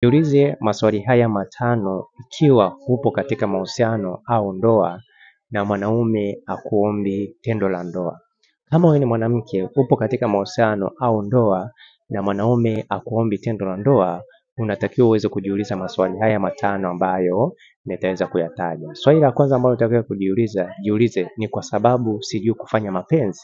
Jiulize maswali haya matano ikiwa upo katika mahusiano au ndoa na mwanaume hakuombi tendo la ndoa. Kama wewe ni mwanamke upo katika mahusiano au ndoa na mwanaume hakuombi tendo la ndoa, unatakiwa uweze kujiuliza maswali haya matano ambayo nitaweza kuyataja. Swali la kwanza ambalo unatakiwa kujiuliza, jiulize ni kwa sababu sijui kufanya mapenzi.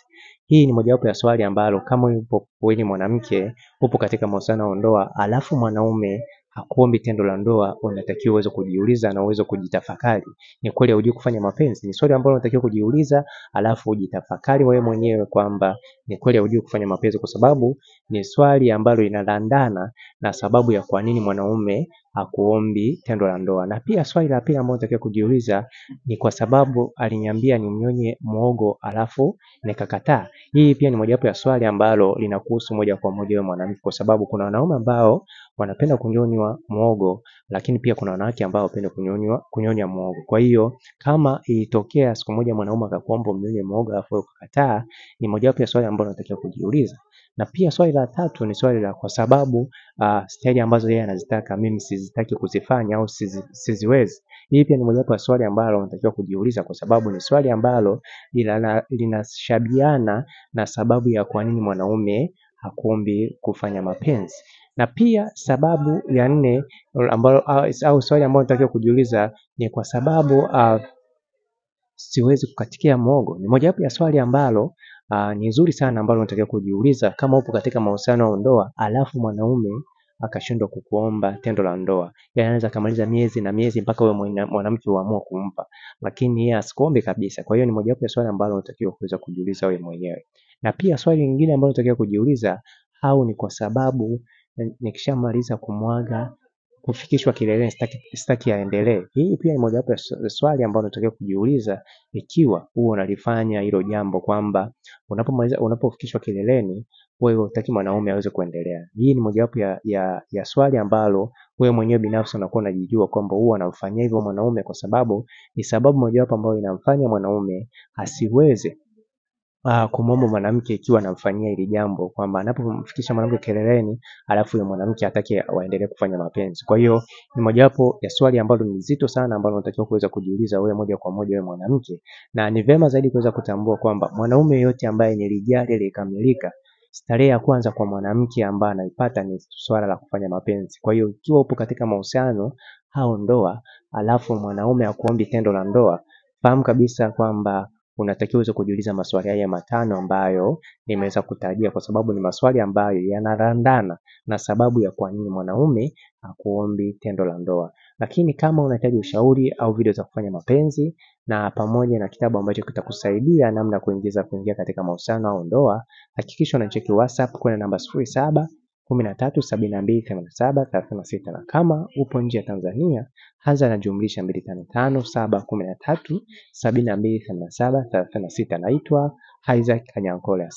Hii ni mojawapo ya swali ambalo kama upo wewe ni mwanamke upo katika mahusiano au ndoa alafu mwanaume hakuombi tendo la ndoa, unatakiwa uweze kujiuliza na uweze kujitafakari. Ni kweli hujui kufanya mapenzi? Ni swali ambalo unatakiwa kujiuliza, alafu ujitafakari wewe mwenyewe kwamba ni kweli hujui kufanya mapenzi, kwa sababu ni swali ambalo linalandana na sababu ya kwa nini mwanaume hakuombi tendo la ndoa. Na pia swali la pili ambalo unatakiwa kujiuliza ni kwa sababu aliniambia nimnyonye muhogo alafu nikakataa. Hii pia ni mojawapo ya swali ambalo linakuhusu moja kwa moja wewe mwanamke, kwa sababu kuna wanaume ambao wanapenda kunyonywa muhogo, lakini pia kuna wanawake ambao wanapenda kunyonya muhogo. Kwa hiyo kama ilitokea siku moja mwanaume akakuomba umnyonye muhogo alafu ukakataa, ni mojawapo ya swali ambalo unatakiwa kujiuliza. Na pia swali la tatu ni swali la kwa sababu staili ambazo yeye anazitaka mimi sizitaki kuzifanya au siziwezi. Hii pia ni mojawapo ya swali ambalo unatakiwa kujiuliza, kwa sababu ni swali ambalo linashabiana na sababu ya kwa nini mwanaume hakuombi kufanya mapenzi. Na pia sababu ya nne ambalo au swali ambalo unatakiwa kujiuliza ni kwa sababu siwezi kukatikia muhogo. Ni mojawapo ya swali ambalo ni nzuri sana ambalo unatakiwa kujiuliza kama upo katika mahusiano au ndoa alafu mwanaume akashindwa kukuomba tendo la ndoa. Yeye anaweza akamaliza miezi na miezi mpaka wewe mwanamke uamue kumpa, lakini yeye asikuombe kabisa. Kwa hiyo ni mojawapo ya swali ambalo unatakiwa kuweza kujiuliza wewe mwenyewe. Na pia swali lingine ambalo unatakiwa kujiuliza, au ni kwa sababu nikishamaliza kumwaga kufikishwa kileleni sitaki aendelee. Hii pia ni mojawapo ya swali ambalo unatakiwa kujiuliza ikiwa huwa unalifanya hilo jambo, kwamba unapomaliza unapofikishwa kileleni wewe hutaki mwanaume aweze kuendelea. Hii ni mojawapo ya swali ambalo wewe mwenyewe binafsi unakuwa unajijua kwamba huwa anamfanyia hivyo mwanaume, kwa sababu ni sababu mojawapo ambayo inamfanya mwanaume asiweze kumwomba mwanamke ikiwa anamfanyia hili jambo, kwamba anapomfikisha mwanamke kileleni alafu yule mwanamke hataki waendelee kufanya mapenzi. Kwa hiyo ni mojawapo ya swali ambalo ni zito sana ambalo unatakiwa kuweza kujiuliza wewe moja kwa moja wewe mwanamke, na ni vema zaidi kuweza kutambua kwamba mwanaume yote ambaye nilijali likamilika, starehe ya kwanza kwa mwanamke ambaye anaipata ni swala la kufanya mapenzi. Kwa hiyo ikiwa upo katika mahusiano au ndoa alafu mwanaume hakuombi tendo la ndoa, fahamu kabisa kwamba unatakiwa uweze kujiuliza maswali haya matano ambayo nimeweza kutajia, kwa sababu ni maswali ambayo yanarandana na sababu ya kwa nini mwanaume hakuombi tendo la ndoa. Lakini kama unahitaji ushauri au video za kufanya mapenzi na pamoja na kitabu ambacho kitakusaidia namna kuingia katika mahusiano au ndoa, hakikisha unacheki WhatsApp kwenye namba 07 13 72 87 36. Na kama upo nje ya Tanzania, anza na jumlisha 255 7 13 72 87 36. Naitwa Isaac Kanyankole.